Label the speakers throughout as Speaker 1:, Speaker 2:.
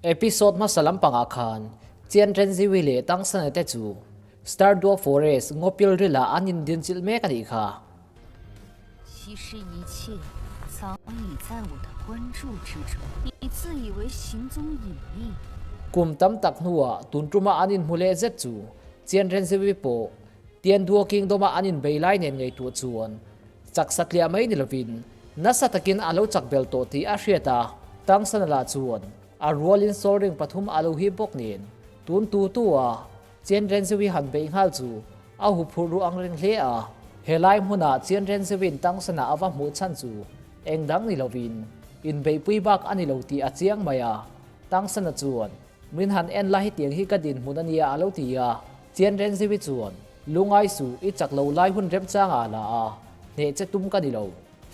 Speaker 1: Episode hmasa lampangah khan Chian Renziwi leh Tangsana te chu Star Dwarf Forest ngawpil rilah an indinchilh mek a nih kha. Kum tam tak hnuah tun tuma an inhmu leh zet chu Chian Renziwi pawh Tianduo Kingdom-a an inbei lai nen ngaihtuah chuan chak satliah mai ni lovin nasa takin a lo chak bel tawh tih a hriat a, Tangsana lah chuan a rualin Soaring pathum a lo hip bawk nen tun tu tu a Chian Renzewi han beih nghal chu a huphurh ru ang reng hle a. Helai hmuna Chian Renzewi'n Tangsana a va hmuh chhan chu eng dang ni lovin inbeihpui bak a ni lo tih a chiang mai a, Tangsana chuan min han en la hetiang hi ka dinhmun a nia a lo ti a. Chian Renziwi chuan, Lungai suh, i chak lo lai hun remchang ah la a, hneh che tum ka ni lo.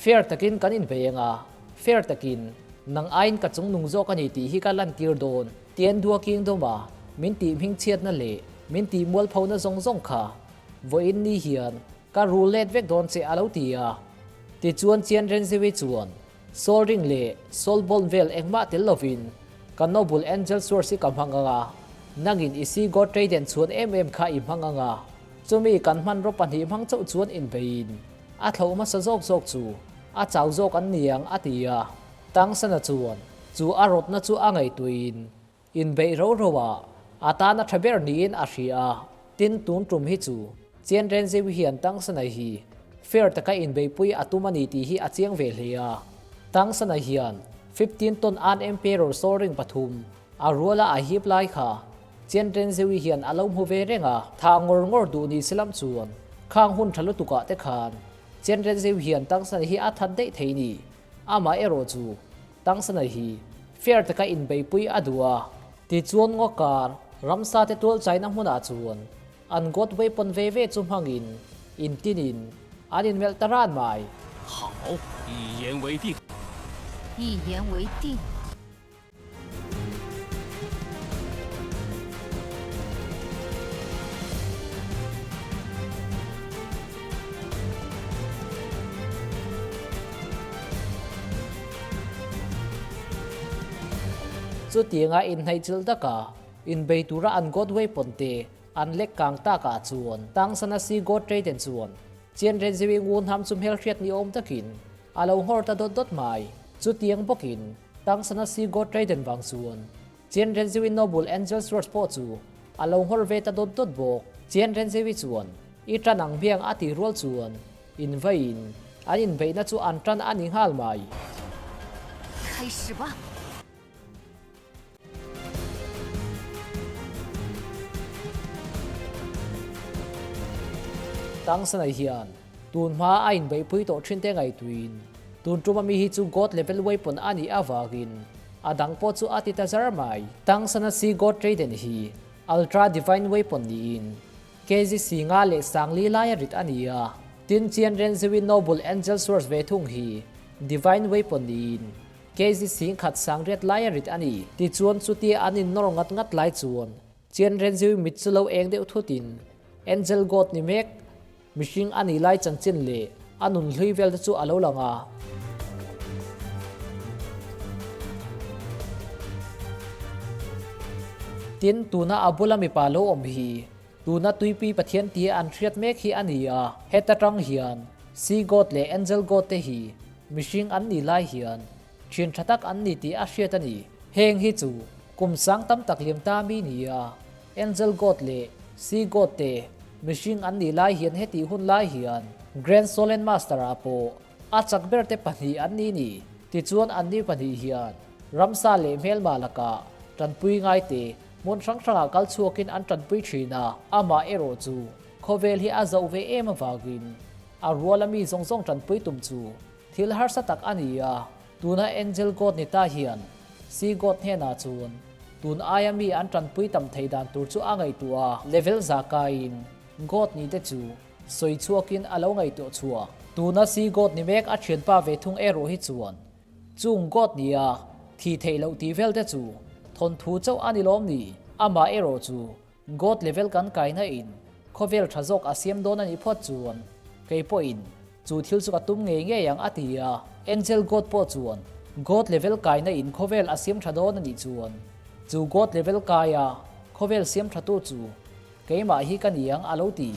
Speaker 1: Fair takin kan inbei ang a, fair takin, nang aiin ka chungnung zawk a ni tih hi ka lantir dawn. Tiandua Kingdom a min tih hmingchhiatna leh min tih mualphona zawng zawng kha vawiin ni hian ka rul let vek dawn che a lo ti a. Tichuan Chian Renziwi chuan, Soul Ring leh Soul Bond vel engmah tel lovin ka Noble Angel Source hi ka hmang ang a, nangin i Sea God Trident chhuan em em kha i hmang ang a, chumi kan hmanraw pahnih hmang chauh chuan inbeiin a thlo hmasa zawk zawk chu a chau zawk an ni ang a ti a. Tangsana chuan chu a rawtna chu a ngaihtuihin inbeih ro ro a, a tan a tha ber niin a hria a. Tin, tun tum hi chu Chian Renziwi hian Tangsana hi fair taka inbeihpui a tum a ni tih hi a chiang ve hle a. Tangsana hian 15 ton an Emperor Soaring pathum a ruala a hip lai kha Chian Renziwi hian a lo hmu ve reng a. Tha ngawr ngawr duh ni se lam chuan khang hun tha lutukah te khan Chian Renziwi hian Tangsana hi a that daih thei ni. Amah erawh chu Tangsana hi fair taka inbeihpui a duh a. Tichuan ngawkar ramsa te tual chaina hmunah chuan an god weapon ve ve chu hmangin intinin an inmelh ta ran mai.
Speaker 2: Hao, yi yan wei ding.
Speaker 3: Yi yan wei ding.
Speaker 1: Chutianga inhnaihchilh taka inbei tura an God weapon te an lek kang takah chuan Tangsana Sea God Raiden chuan Chian Renziwi ngunham chu hmelhriat ni awm takin a lo nghawr ta dawt dawt mai. Chutiang bawkin Tangsana Sea God Raiden vang chuan Chian Renziwi Noble Angel Swords pawh chu a lo nghawr ve ta dawt dawt bawk. Chian Renziwi chuan i tan ang biang a tih rual chuan invaiin an inbeihna chu an tan a ni nghal mai. Tangsana hian tun hma a inbeihpui tawh thin te ngaihtuiin tun tum ami hi chu God level weapon a nih avangin a dang pawh chu a ti ta zar mai. Tangsana Sea God Trident hi Ultra Divine Weapon niin KG Singa leh Sangli laia rit a ni a, tin Chian Renziwi Noble Angel Swords ve thung hi Divine Weapon niin KG Sing khat sangriat laia rit a ni. Tichuan chutia an innawr ngat ngat lai chuan Chian Renziwi mit chu lo eng deuh thutin Angel God ni mek mihring a nih lai chanchin leh a nun hlui vel te chu a lo lang a. Tin, tuna a bula mipa lo awm hi tuna Tuipui Pathian tia an hriat mek hi a ni a. Heta tang hian Sea God leh Angel God te hi mihring an nih lai hian thian tha tak an ni tih a hriat a ni. Heng hi chu kum sang tam tak liam ta mi ni a. Angel God leh Sea God te mihring an nih lai hian hetih hun lai hian Grand Solen Master ah pawh a chak ber te pahnih an ni ni. Tichuan anni pahnih hian ramsa leh hmelma lakah tanpui ngai te hmun hrang hrangah kal chhuakin an tanpui thin a, amah erawh chu khawvel hi a zoh ve em avangin a ruala mi zawng zawng tanpui tum chu thil harsa tak a ni a. Tuna Angel God ni ta hian Sea God hnenah chuan tun aia mi an tanpui tam thei dan tur chu a ngaihtuah a, level za kaiin God ni te chu sawi chhuakin a lo ngaihtuah chhuak. Tuna Sea God ni mek a thianpa ve thung erawh hi chuan chung God nia thi theih loh tih vel te chu thawnthu chauh a ni lawm ni? Amah erawh chu God level kan kaina in khawvel tha zawk a siam dawn a nih phawt chuan kei pawhin chu thil chu ka tum ngei ngei ang a ti a. Angel God pawh chuan God level kaina in khawvel a siam tha dawn a nih chuan Chu God level kaia khawvel siam thatu chu keimah hi ka ni ang a lo ti.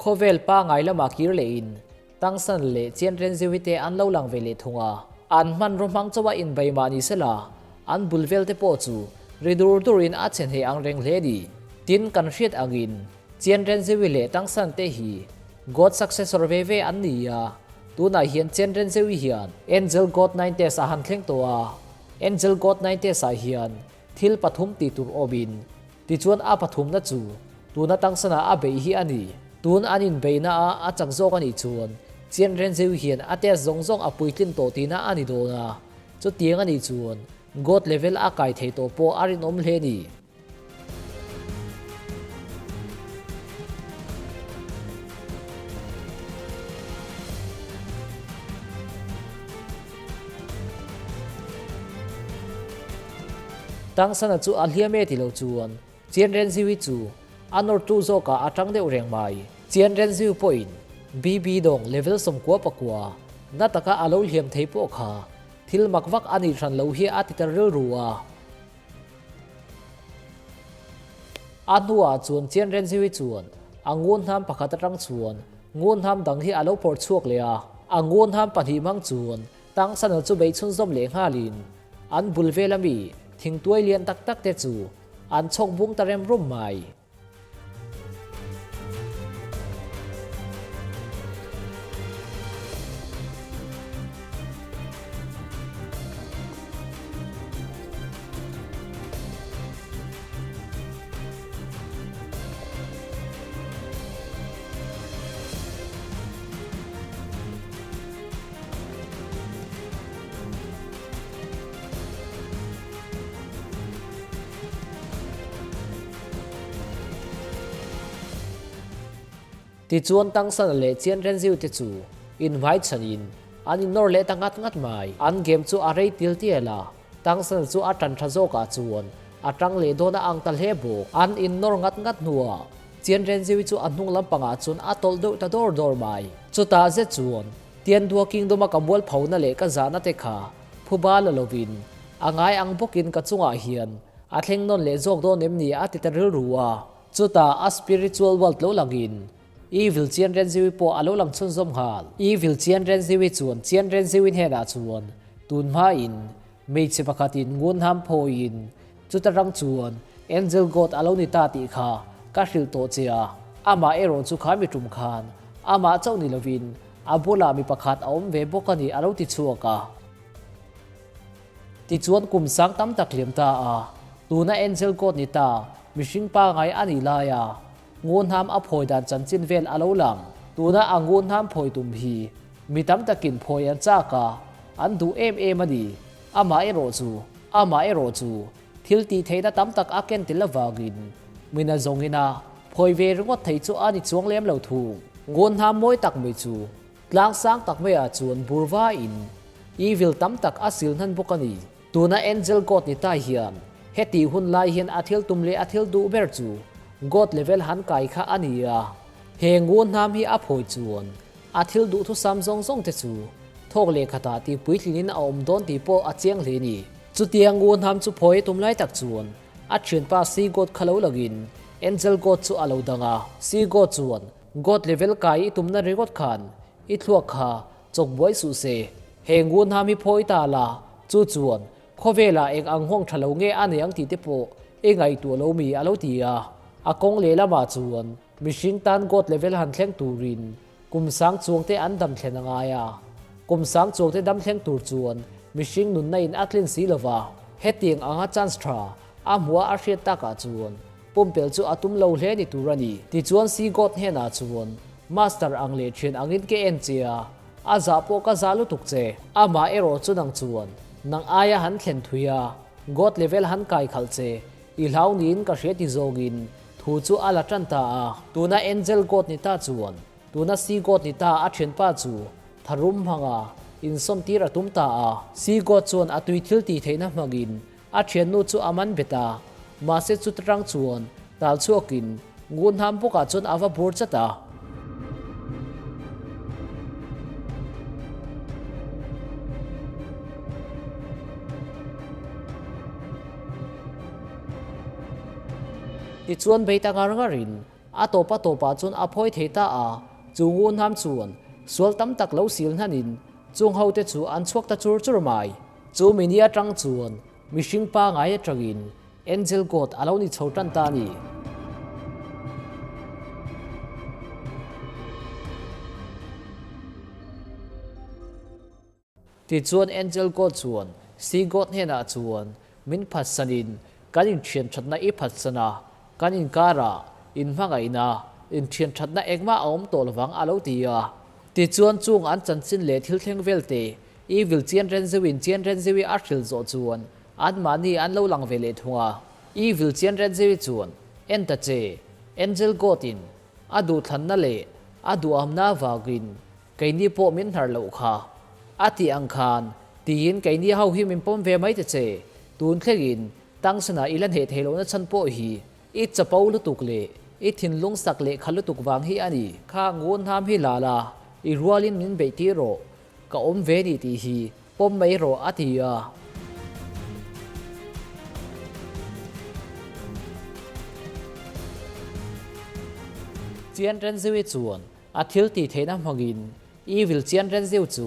Speaker 1: Khawvel pangai lamah kir lehin Tangsan leh Chianrenziwi te an lo lang ve leh thung a. An hmanraw hmang chauha inbei mah ni sela, an bul vel te pawh chu ri dur durin a che hneh ang reng hle a ni. Tin, kan hriat angin Chianrenziwi leh Tangsan te hi God successor ve ve an ni a, tunah hian Chianrenziwi hian Angel God Ninetales a han thleng tawh a, Angel God Ninetales ah hian thil pathum tih tur awmin Tichuan a pathumna chu tuna tangsana a beih hi a ni. Tun an inbeihna a a chak zawk a nih chuan Chian Renziu hian a test zawng zawng a puitlin tawh tihna a ni dawn a, chutiang a nih chuan God level a kai thei tawh pawh a rinawm hle a ni. Tangsana chu a hliam e ti lo chuan Chian Renziui chu a nawrtu zawkah a tang deuh reng mai. Chian Renziu pawhin BB dawng level 99 na taka a lo hliam thei pawh kha thil mak vak a nih hran lo hi a ti ta rilru a. A hnuah chuan Chian Renziui chuan a ngun hnam pakhat atang chuan ngun hnam dang hi a lo phawrh chhuak leh a. A ngun hnam pahnih hmang chuan Tangsana chu bei chhunzawm leh nghalin an bul vel ami thingtuai lian tak tak te chu an chhawk bung ta rem rum mai. Tichuan Tangsana leh Chianrenziu te chu inhmai chhanin an innawr leh ta ngat ngat mai. An game chu a rei til tial a, Tangsana chu a tan tha zawkah chuan a tang leh dawn a ang ta hle bawk. An innawr ngat ngat hnuah Chianrenziu chu a hnung lampangah chuan a tawlh deuh ta dawr dawr mai. Chutah zet chuan Tiandua Kingdom a ka mualphona leh ka zahna te kha phuba la lovin a ngai ang bawkin ka chungah hian a thleng nawn leh zawk dawn em ni a ti ta rilru a. Chutah a spiritual world lo langin Evil Chian Renziwi pawh a lo lang chhunzawm nghal. Evil Chian Renziwi chuan Chian Renziwi hnenah chuan tun hmain hmeichhe pakhatin ngun ham phawiin chuta rang chuan Angel God a lo ni ta tih kha ka hrilh tawh che a, amah erawh chu kha mi tum khan amah chauh ni lovin a bulah mi pakhat a awm ve bawk a ni a lo ti chhuak a. Tichuan kum sang tam tak liam ta a, tuna Angel God ni ta mihring pangai a nih laia ngunhnam a phawi dan chanchin vel a lo lang. Tuna a ngunhnam phawi tum hi mi tam takin phawi an chak a, an duh em em a ni. Amah erawh chu, amah erawh chu thil tih theihna tam tak a ken tel avangin mina zawngin a phawi ve ringawt thei chu a ni chuang lem lo thung. Ngunhnam mawi tak mai chu tlang sang tak maiah chuan bur vaiin evil tam tak a sil hnan bawk a ni. Tuna Angel God ni ta hian heti hun lai hian a thil tum leh a thil duh ber chu God level han kai kha a ni a. He ngunhnam hi a phawi chuan a thil duhthusam zawng zawng te chu thawk leh khatah tih puitlinin a awm dawn tih pawh a chiang hle a ni. Chutia ngunhnam chu phawi a tum lai tak chuan a thianpa Sea God kha lo langin Angel God chu a lo dang a. Sea God chuan God level kai i tumna ringawt khan i thluak kha chawk buai suh se. He ngunhnam hi phawi ta la, chu chuan khawvelah eng ang nghawng tha lo nge a nei ang tih te pawh i ngaihtuah lo mi a lo ti a. A kawng lehlamah chuan mihring tan God level han thleng turin Kum sang chuangte an dam thlen a ngai a, kum sang chuangte dam thleng tur chuan mihring nunna in a tlin si lova, hetiang anga chance tha a hmuh a a hriat takah chuan pumpelh chu a tum lo hle ni tur a ni. Tichuan Sea God hnenah chuan Master ang leh thian angin ka en che a, a zah pawh ka zah lutuk che. Amah erawh chu nang chuan nang aia han thlen thui a, God level han kai khalh che i hlau niin ka hria ti zawngin Thu chu a la tan ta a. Tuna Angel God ni ta chuan tuna Sea God ni ta a thianpa chu tharum hmanga insawmtir a tum ta a. Sea God chuan a tui thil tih theihna hmangin a thiannu chu a man bet a. Mahse chuta tang chuan tal chhuakin Ngunhnam bawkah chuan a va bur chat a. Tichuan bei ta ngar ngarin a tawp a tawpah chuan a phawi thei ta a, chu Ngunhnam chuan sual tam tak lo sil hnanin chung hote chu an chhuak ta chur chur mai. Chu mini atang chuan mihring pangai atangin Angel God a lo ni chho tan ta a ni. Tichuan Angel God chuan Sea God hnenah chuan min phatsanin kan inthian thatna i phatsan a, kan inkarah inhmangaihna, inthian thatna engmah a awm tawh lovang a lo ti a. Tichuan chung an chanchin leh thil thleng velte Evil Chian Renziuin Chian Renziui a hrilh zawh chuan Anmahni an lo lang ve leh thung a. Evil Chian Renziui chuan en ta che, Angel God in a duhthlanna leh a duhamna avangin keini pawh min hnar loh kha. A tih ang khan tiin keini ho hi min pawm ve mai ta che, tun thlengin Tangsana i la hneh thei lohna chhan pawh hi i chapo lutuk leh i thinlung sak leh kha lutuk vang hi a ni. Kha ngun hnam hi la la, i rualin min beih tir rawh, ka awm ve ni tih hi pawm mai rawh a ti a. Chian Renziui chuan a thil tih theihna hmangin Evil Chian Renziu chu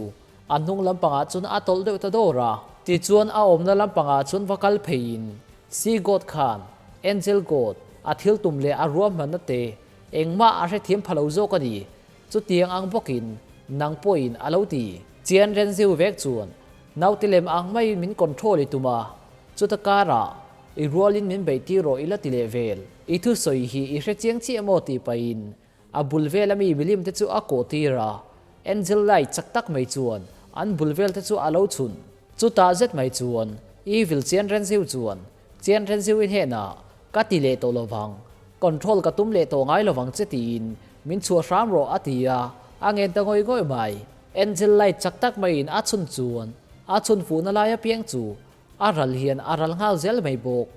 Speaker 1: a hnung lampangah chuan a tawlh deuh ta dawr a. Tichuan a awmna lampangah chuan va kal pheiin Sea God khan Angel God a thil tum leh a ruahmanna te engmah a hrethiam pha lo zawk a ni. Chutiang ang bawkin nang pawhin a lo ti. Chian Renziu vek chuan naute lem ang maiin min control i tum a, chuta karah i rualin min beih tir rawh i la ti leh vel. I thusawi hi i hre chiang chiah maw tih pahin a bul vela mi milim te chu a kawh tir a, Angel light chak tak mai chuan an bul vel te chu a lo chhun. Chutah zet mai chuan Evil Chian Renziu chuan Chian Renziu i hnenah ka ti leh tawh lovang, control ka tum leh tawh ngai lovang che tiin min chhuah hram rawh a ti a, a ngen ta ngawih ngawih mai. Angel light chak tak maiin a chhun chuan a chhun fuhna lai apiang chu a ral hian a ral nghal zel mai bawk.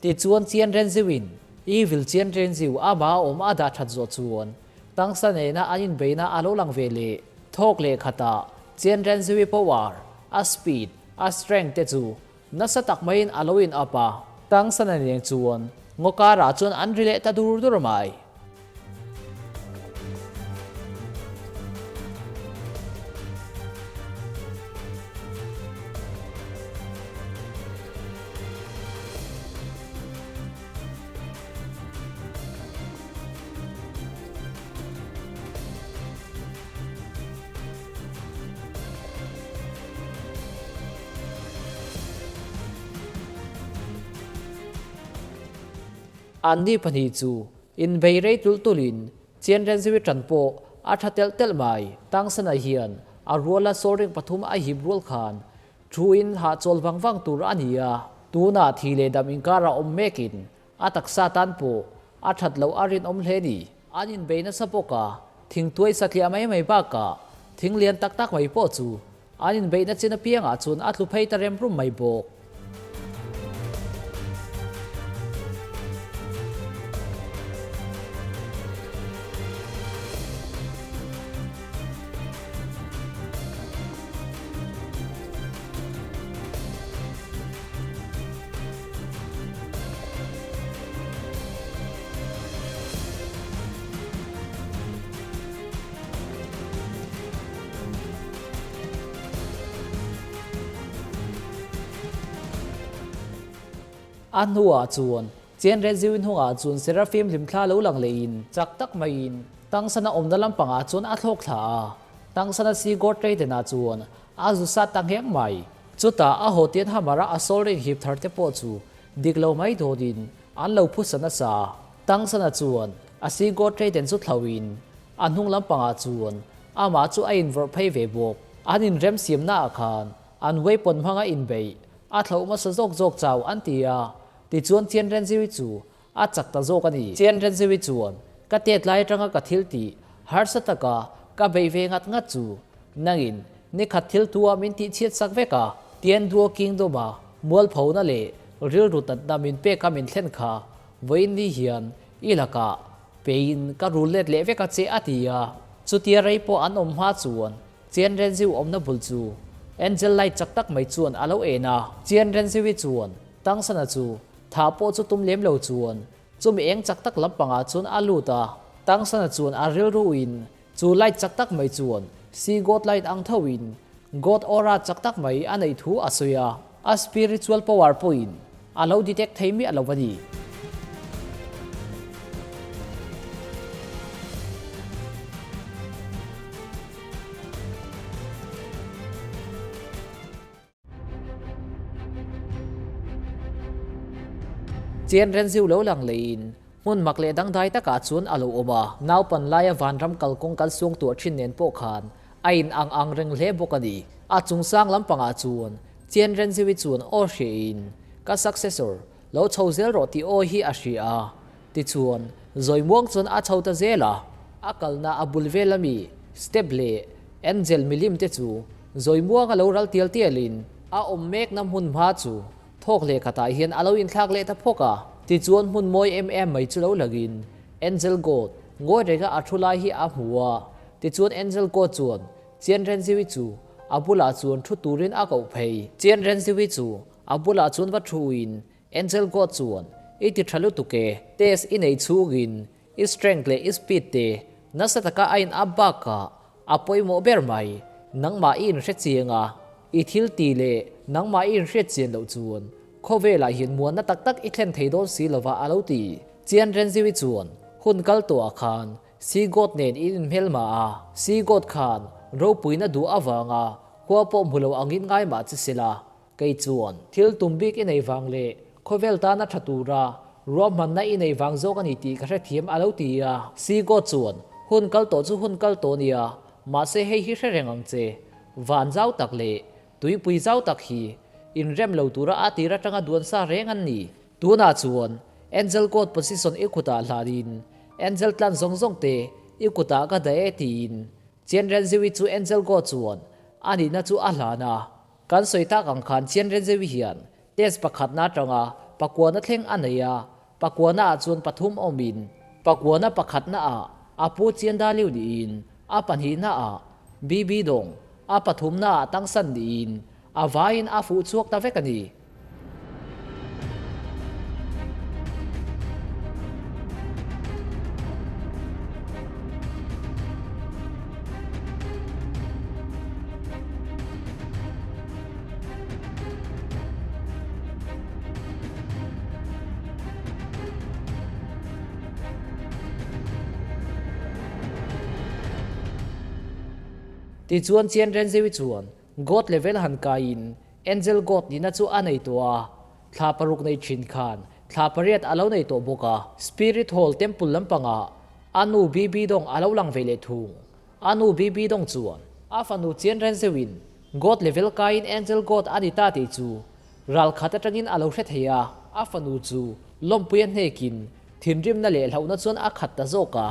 Speaker 1: Tichuan Chian Renziuin Evil Chian Renziu amah a awm a dah that zawh chuan tangsa nena an inbeihna a lo lang ve leh. Thawk leh khatah Chian Renziui power, a speed, a strength te chu nasa tak maiin a lo in up a. Tangsa na nen chuan ngaw karah chuan an ri leh ta dur dur mai. Anni pahnih chu inbei rei tulh tulhin Chian Renziwi tan pawh a tha telh telh mai. Tangsana hian a ruala sawlring pathum a hip rual khan Thuin hahchawl vang vang tur a ni a, tunah thi leh dam inkarah awm mekin a taksa tan pawh a that loh a rinawm hle ni. An inbei nasa bawk a, thingtuai satliah mai mai bakah thing lian tak tak mai pawh chu an inbeihna chin apiangah chuan a tlu phei ta rem rum mai bawk. A hnuah chuan Chen Renziu hnungah chuan Seraphim hlimthla lo lang lehin chak tak maiin Tangsana awmna lampangah chuan a thlawk thla a. Tangsana si God Raiden-ah chuan a zu sat ta ngheng mai. Chutah a haw tian hamara a sawl ring hip thar te pawh chu dik lo mai dawnin an lo phusa nasa. Tangsana chuan a si God Raiden chu thlauhin a hnung lampangah chuan amah chu a invawrh phei ve bawk. An inremsiamnaah khan an weapon hmanga inbeih a thlauh hmasa zawk zawk chau an ti a, tichuan Chian Renziui chu A chak ta zawk a ni. Chian Renziui chuan, Ka tet lai atanga ka thil tih, harsa taka ka bei ve ngat ngat chu, nangin Nikhat thil tua min tihchhiat sak vek a, Tianduo Kingdom-a mualphona leh rilru natna min pek a min thlen kha vawiin ni hian i lakah peiin ka rul let leh vek a che a ti a. Chutia rei pawh an awm hma chuan Chian Renziu awmna bul chu Angel Light chak tak mai chuan a lo en a. Chian Renziui chuan Tangsana chu thah pawh chu tum lem lo chuan chumi eng chak tak lampangah chuan a lut a. Tangsana chuan a rilruin Chu light chak tak mai chuan Sea God light ang thoin God aura chak tak mai a neih thu a sawi a, a spiritual power pawhin a lo detect thei miah lo a ni. Chian Renziu lo lang leiin hmun mak leh dangdai takah chuan a lo awm a. Naupan laia vanram kalkawng kal suang tuah thin nen pawh khan a in ang ang reng hle bawk a ni. A chungsang lampangah chuan Chian Renziui chuan aw hriain, Ka successor, lo chho zel rawh tih aw hi a hria a. Tichuan, zawi muang chuan a chho ta zel a. A kalna a bul vel ami step leh Angel milim te chu zawi muanga lo ral tial tialin a awm mekna hmun hma chu thawk leh khatah hian a lo inthlak leh ta phawk a. Tichuan hmun mawi em em mai chu lo langin Angel God ngawi renga a thu lai hi a hmu a. Tichuan Angel God chuan Chian Renziwi chu a bulah chuan thu turin a koh phei. Chian Renziwi chu a bulah chuan va thuin Angel God chuan i ti tha lutuk e, test i nei chhungin i strength leh i speed te nasa taka a in up bakah a pawimawh ber mai, nangmah i inhre chiang a, i thil ti leh nangmah i inhriat chian loh chuan khawvelah hian muanna tak tak i thlen thei dawn si lova a lo ti. Chian Renziwi chuan hun kal tawhah khan Sea God nen in inhmelma a, Sea God khan ropuina duh avanga khua pawh hmu lo angin ngai mah che sela, Kei chuan thil tum bik i nei vang leh khawvel tana tha tura ruahmanna i nei vang zawk a ni tih ka hrethiam a lo ti a. Seago chuan, Hun kal tawh chu hun kal tawh nia, mahse hei hi hre reng ang che. Van zau tak leh tuipui zau tak hi inrem lo tura a tir atanga duan sa reng an ni. Tunah chuan Angel God position i kutah hlanin Angel tlan zawng zawng te i kutah ka dah e tiin Chian Renziwi chu Angel God chuan a nihna chu a hlan a. Kan sawi tak ang khan Chian Renzewi hian test pakhatna atanga pakuana thleng a nei a, pakuana ah chuan pathum awmin pakuana pakhatna ah a pu Chian Daliu niin a pahnihna ah BB Dawng, a pathumna ah Tangsan niin a vaiin a fuh chhuak ta vek a ni. Tichuan Chian Renzewi chuan God level han kaiin Angel God nihna chu a nei tawh a, thla paruk nei thin khan thla pariat a lo nei tawh bawk a. Spirit Hall Temple lampangah a nu BB Dong a lo lang ve leh thung. A nu BB Dong chuan a fanu Chian Ren Zeuhin God level kaiin Angel God a ni ta tih chu ral khat atangin a lo hre thei a. A fanu chu lawmpui a hnekin thinrimna leh hlauhna chuan a khat ta zawk a.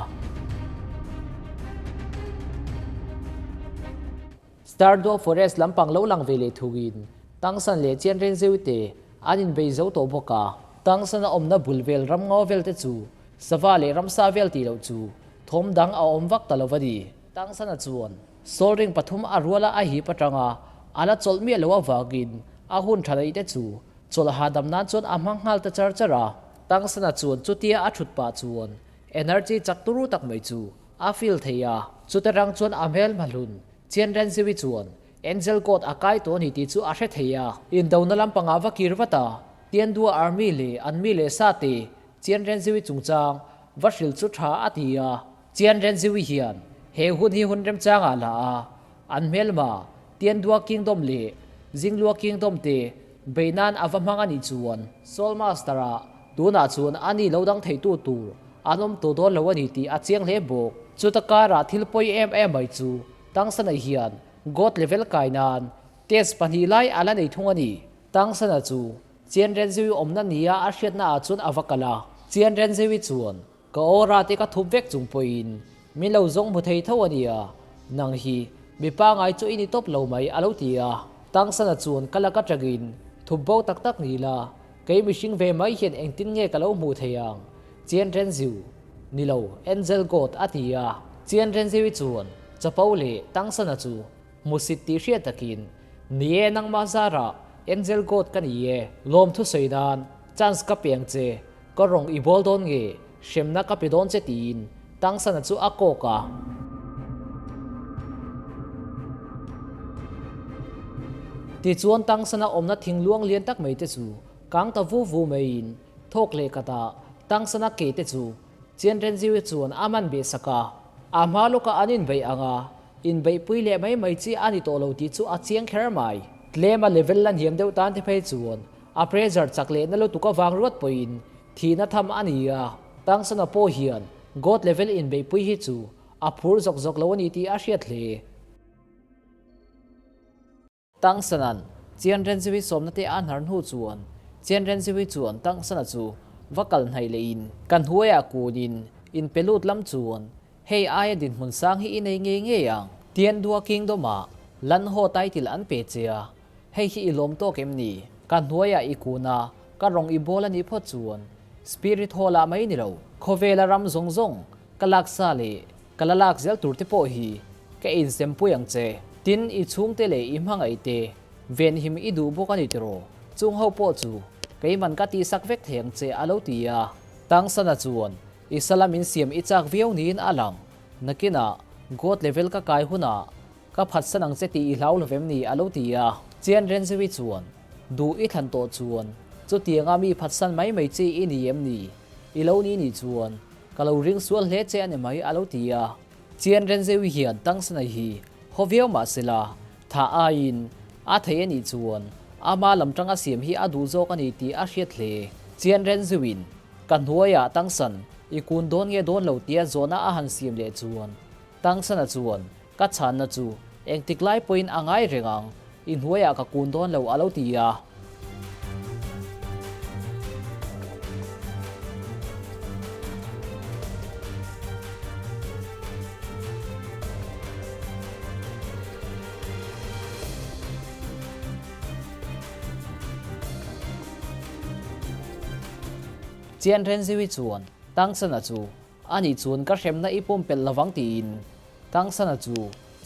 Speaker 1: Stardow Forest lampang lo lang ve leh thungin Tangsan leh Chianreng Zeu te an inbei zo tawh bawk a. Tangsan a awmna bul vel ram ngaw vel te chu sava leh ramsa vel tih loh chu thawm dang a awm vak ta lo a ni. Tangsana chuan Soul Ring pathum a ruala a hip atanga a la chawlh miah loh avangin a hun tha neih te chu chawlh hahdam nan chuan a hmang nghal ta char char a. Tangsana chuan chutia a thut pah chuan energy chak turu tak mai chu A feel thei a, chute rang chuan a hmel hmahlun Chian Renziwi chuan Angel God a kai tawh a ni tih chu a hre thei a. Indona lampangah va kir vat a, Tiandua Army leh an mi leh sa te Chian Renziwi chungchang va hrilh chu tha a ti a. Chian Renziwi hian he hun hi hun remchangah la a, an hmelma Tiandua Kingdom leh Jinglua Kingdom te beih nan a va hmang a nih chuan Soul Master-ah Tunah chuan a ni lo dang theitu tur an awm tawh dawn lo a ni tih a chiang hle bawk. Chuta karah thil pawi em em mai chu Tangsana hian God level kai nan test pahnih lai a la nei thung a ni. Tangsana chu Chian Renzewi awmna nia a hriatna ah chuan a va kal a. Chian Renzewi chuan ka aura te ka thup vek chung pawhin min lo zawng hmu thei tho a nia, nang hi. Mi pangai chu i ni tawp lo mai a lo ti a. Tangsana chuan ka lak atangin thup bo tak tak ni la, kei mihring ve mai hian engtin nge ka lo hmuh thei ang? Chian Renziu, Ni lo, Angel God a ti a. Chian Renziui chuan chapo leh Tangsana chu hmusit tih hriat takin, Ni e nangmah zarah Angel God ka ni e, lawmthu sawi nan chance ka pe ang che, ka rawng i bawl dawn nge, hremna ka pe dawn che tiin Tangsana chu a kawk a. Tichuan Tangsana awmna thingluang lian tak mai te chu kang ta vu vu maiin thawk leh kata Tangsana ke te chu Chianrenziui chuan a man beh sak a. A hma lawkah an inbeih ang a, inbeihpui leh mai mai chi a ni tawh lo tih chu a chiang kher mai. Tlema level la hniam deuh tan te phei chuan a pressure chak lehna lutuk avang ruat pawhin thihna tham a ni a. Tangsana pawh hian God level inbeihpui hi chu a phur zawk zawk lo a ni tih a hriat hle. Tangsana'n Chianrenziwi sawmna te a hnar hnu chuan Chianrenziwi chuan Tangsana chu va kal hnaih lehin ka hnuaiah kunin inpe lut lam chuan hei aia dinhmun sang hi i nei ngei ngei ang. Tiandua Kingdom-ah Lanho title an pe che a, hei hi i lawm tawk em ni? Ka hnuaiah i kun a, ka rawng i bawl a nih phawt chuan Spirit Hall-ah mai ni lo, khawvela ram zawng zawng ka laksa leh ka la lak zel tur te pawh hi ka insempui ang che. Tin, i chhungte leh i hmangaih te venhim i duh bawk a ni tiraw? Chung ho pawh chu keiman ka tihsak vek thei ang che a lo ti a. Tangsana chuan i salam insiam i chak viau niin a lang. Nakinah God level ka kai hunah ka phatsan ang che tih i hlau lovem ni a lo ti a. Chian Renzewi chuan duh i thlan tawh chuan chutianga mi phatsan mai mai chi i ni em ni? I lo ni nih chuan Ka lo ring sual hle che a ni mai a lo ti a. Chian Renzeui hian Tangsanai hi haw viau mah sela, tha aiin a thei a nih chuan ama lam tanga siam hi a duh zawk a ni tih a hriat hle. Chian Renzeuin ka hnuaiah Tangsan i kun dawn nge dawn lo tia zawhna a han siam leh chuan Tangsana chuan ka chhanna chu engtik lai pawhin a ngai reng ang, i hnuaiah ka kun dawn lo a lo ti a. Chian Renziwi chuan Tangsana chu Ani chuan ka hremna i pumpelh lovang tiin Tangsana chu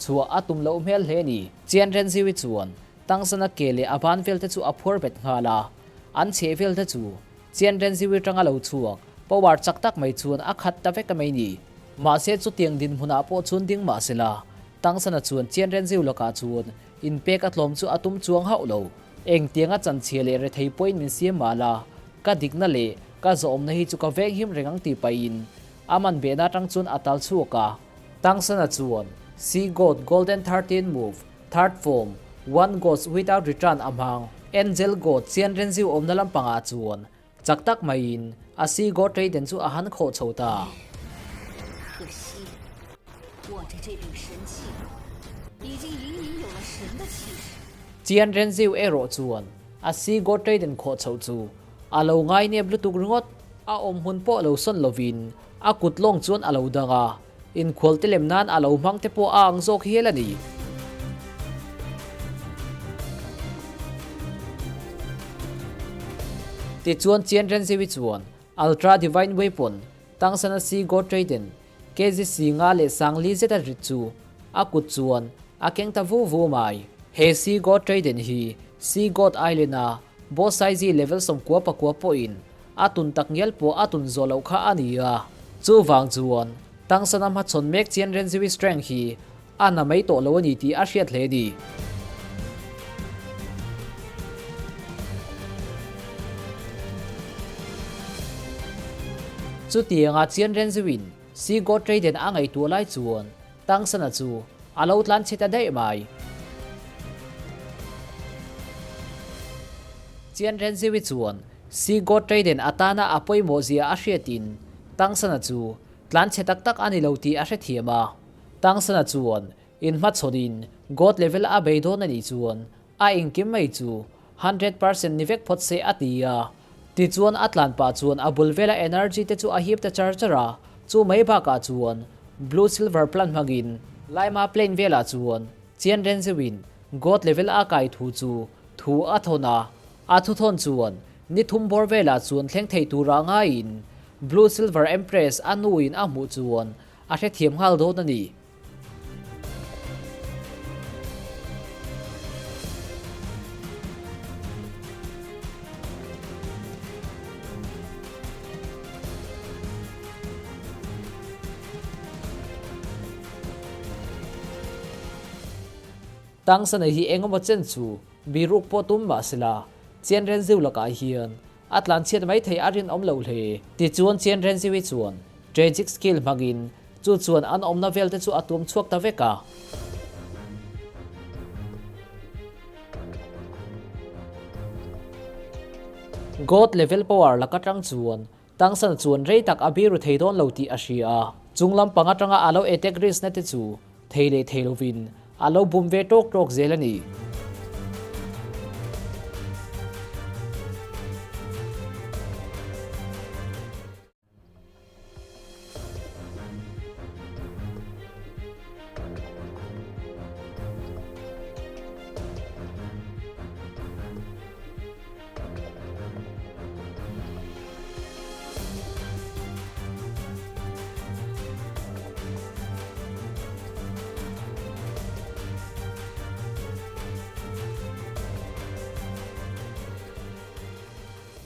Speaker 1: chhuah a tum loh hmel hle a ni. Chian Renziwi chuan Tangsana ke leh a ban velte chu a phuar bet nghal a, an chheh velte chu Chian Renziwi tanga lo chhuak power chak tak mai chuan a khat ta vek a mai ni. Mahse chutiang dinhmunah pawh chuan ding mah sela, Tangsana chuan Chian Renziw lakah chuan inpek a tlawm chu a tum chuang hauh lo. Engtianga chanchhia leh rethei pawhin min siam mah la, ka dikna leh ka zawhawmna hi chu ka venghim reng ang tih pahin a man behna atang chuan a tal chhuak a. Tangsana chuan Sea God Golden 13 Move, Third Form, One Goes Without Return a hmang. Angel God Chian Renziu awmna lampangah chuan chak tak maiin a Sea God Raiden chu a han khawh chho ta. Chian Renziu erawh chuan a Sea God Raiden khawh chhoh chu a lo ngai nep lutuk ringawt. A awm hmun pawh lo sawn lovin a kut lawng chuan a lo dang a, inkhual te lem nan a lo hmang te pawh a ang zawk hial a ni. Tichuan Chian Renziwi chuan Ultra Divine Weapon Tangsana Sea God Raiden KG 5 leh 40 zeta rit chu a kut chuan a keng ta vu vu mai. He Sea God Raiden hi Sea God Island-a Boss Size level 99 pawhin a tun tak ngial pawh a tun zawh loh kha a ni a. Chuvang chuan Tangsana hmachhawn mek chian Renziwi strength hi a na mai tawh lo a ni tih a hriat hle a ni. Chutianga chian Renziwin Sea God Raiden a ngaihtuah lai chuan Tangsana chu a lo tlan chhe ta daih mai. Chian Renziwi chuan Sea God Raiden atana a pawimawh zia a hriatin Tangsana chu tlan chhe tak tak a ni lo tih a hrethiam a. Tangsana chuan inhmachhawnin God level a bei dawn a nih chuan a engkim mai chu 100% ni vek phawt se a ti a. Tichuan a tlan pah chuan a bul vela energy te chu a hip ta char char a, chu mai bakah chuan blue silver plant hmangin Laima plane velah chuan. Chian Renzeuin God level a kai thu chu thu a thawn a, a thuthawn chuan ni thum bawr velah chuan thleng thei tura ngaiin Blue Silver Empress a nuin a hmuh chuan a hrethiam nghal dawn a ni. Tangsana hi engemaw chen chu biruk pawh tum mah sela, Chian Renziu lakah hian a tlanchhiat mai thei a rinawm lo hle. Tichuan Chian Renziui chuan tragic skill hmangin chu chuan an awmna velte chu a tuam chhuak ta vek a. God level power laka tang chuan Tangsan chuan rei tak a biru thei dawn lo tih a hria a, chung lampang atanga a lo attack risk na te chu thei leh thei lovin a lo bum ve tawk tawk zel a ni.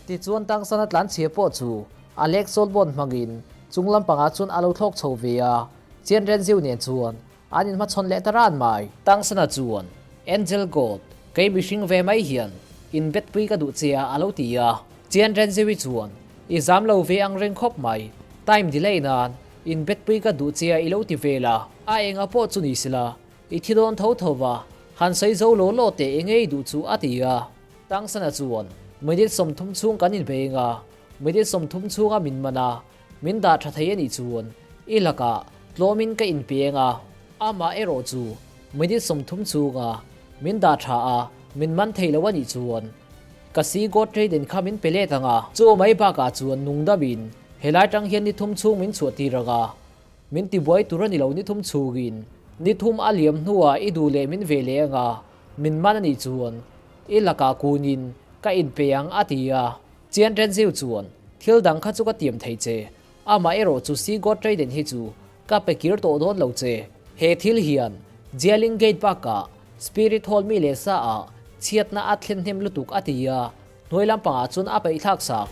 Speaker 1: Tichuan Tangsana tlanchhia pawh chu a lek sawlbawn hmangin chung lampangah chuan a lo thlawk chho ve a, Chian Renziu nen chuan An inhmachhawn leh ta ran mai. Tangsana chuan, Angel God, kei mihring ve mai hian inbetpui ka duh che a, a lo ti a. Chian Renzewi chuan, I zam lo ve ang reng khawp mai. Time delay nan inbetpui ka duh che a i lo ti vel a. A enga pawh chu ni sela, i thi dawn tho tho va, han sawi zo law law teh enge i duh chu, a ti a. Tangsana chuan, Minute 30 chhung kan inbeng a, minute 30 chhunga min man a, Min dah tha thei a nih chuan i lakah tlawmin ka inpieng a, amah erawh chu minute 30 chhunga min dah tha a, min man thei lo a nih chuan ka si God Traden kha min pe let ang a. Chu mai bakah chuan nungdamin helai tang hian ni thum chhung min chhuah tir ang a, min tibuai tur a ni lo ni thum chhungin ni thum a liam hnuah i duh leh min ve leh ang a, min man a nih chuan i lakah kunin ka inpe ang a ti a. Chian Renziu chuan, Thil dang kha chu ka tiam thei che, amah erawh chu Sea God Trident hi chu ka pe kir tawh dawn lo che. He thil hian Jialing Gate bakah Spirit Hall mi leh sa ah chhiatna a thlen hnem lutuk a ti a, hnuai lampangah chuan a peih thlak sak.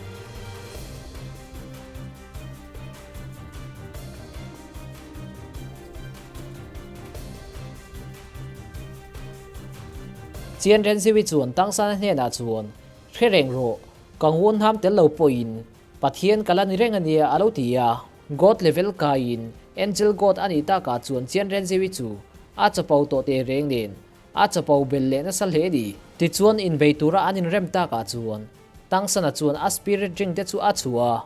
Speaker 1: Chian Renziu-i chuan Tangsana hnenah chuan, Hre reng rawh, ka ngun hnam tel lo pawhin Pathian ka la ni reng a nia a lo ti a. God level kaiin Angel God a nih takah chuan Chian Renzewi chu a chapo tawh teh reng nen a chapo bel leh nasa hle a ni. Tichuan inbei tura an inrem takah chuan Tangsana chuan a spirit ring te chu a chhuah a.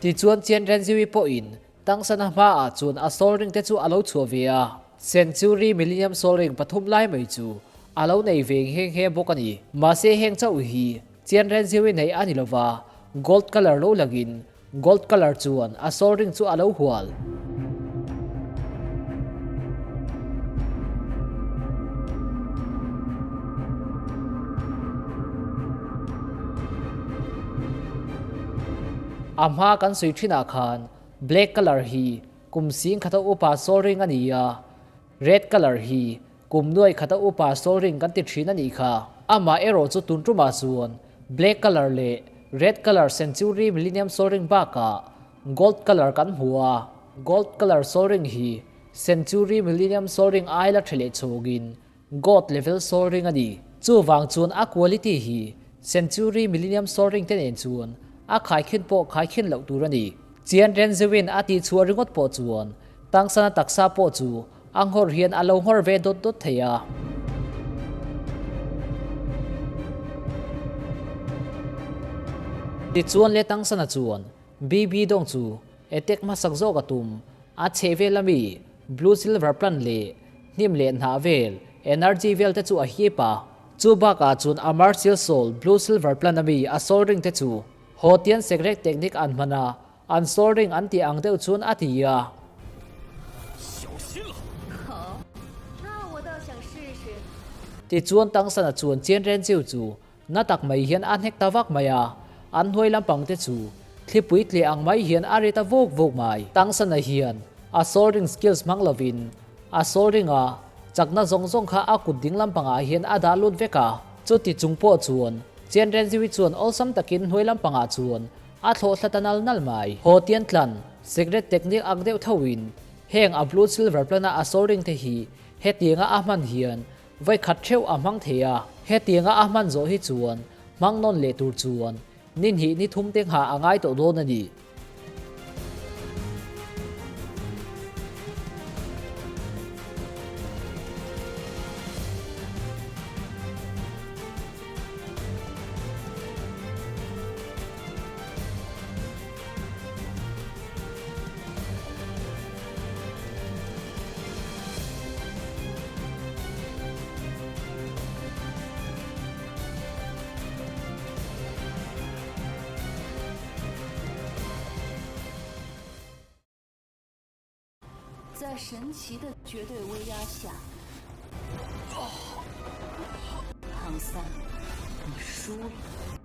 Speaker 1: Tichuan Chian Renziui pawhin Tangsana hmaah chuan a soul ring te chu a lo chhuah ve a, Century Millennium Soul Ring pathum lai mai chu a lo nei ve nghe nghe bawk a ni. Mahse heng chauh hi Chian Renziui nei a ni lova, gold colour lo langin Gold colour chuan a soul ring chu a lo hual. A hma kan sawi thinah khan black colour hi kum sing khata upa soul ring a ni a, red colour hi kum nuai khata upa soul ring kan ti thin a nih kha. Amah erawh chu tun tumah chuan black colour leh red colour century millennium soul ring bakah gold colour kan hmu a, gold colour soul ring hi century millennium soul ring ai la tha leh chhawngin god level soul ring a ni. Chuvang chuan a quality hi century millennium soul ring te nen chuan a khaikhin pawh khaikhin loh tur a ni. Chian Renzewin a tihchhuah ringawt pawh chuan Tangsana taksa pawh chu A nghawr hian a lo nghawr ve dawt dawt thei a. Tichuan le Tangsana chuan BB dawng chu attack hmasak zawk a tum. A chheh vel ami? Blue Silver Plant leh hnim leh hnah vel, energy vel te chu a hip a. Chu bakah chuan a Martial Soul Blue Silver Plant ami a soul ring te chu Hotian Secret Technique an hman a, an soul ring an tih ang deuh chuan a ti a. Tichuan Tangsana chuan Chian Renziu chu Na tak mai hian a hnek ta vak mai a, an hnuai lampang te chu thlipui tle ang mai hian a ri ta vuk vuk mai. Tangsana hian a soldering skills hmang lovin a soldering a chakna zawng zawng kha a kut ding lampangah hian a dah lut vek a. Chuti chung pawh chuan Chen Renziwi chuan awlsam takin hnuai lampangah chuan a thlawh thla ta nal nal mai. Haw tian tlan secret technique ak deuh thoin heng a blue silver plan a a soldering te hi hetianga a hman hian Vawi khat theuh a hmang thei a, hetianga a hman zawh hi chuan hmang nawn leh tur chuan ni hnih ni thum te nghah a ngai tawh dawn a ni.
Speaker 3: 唐三，你输了。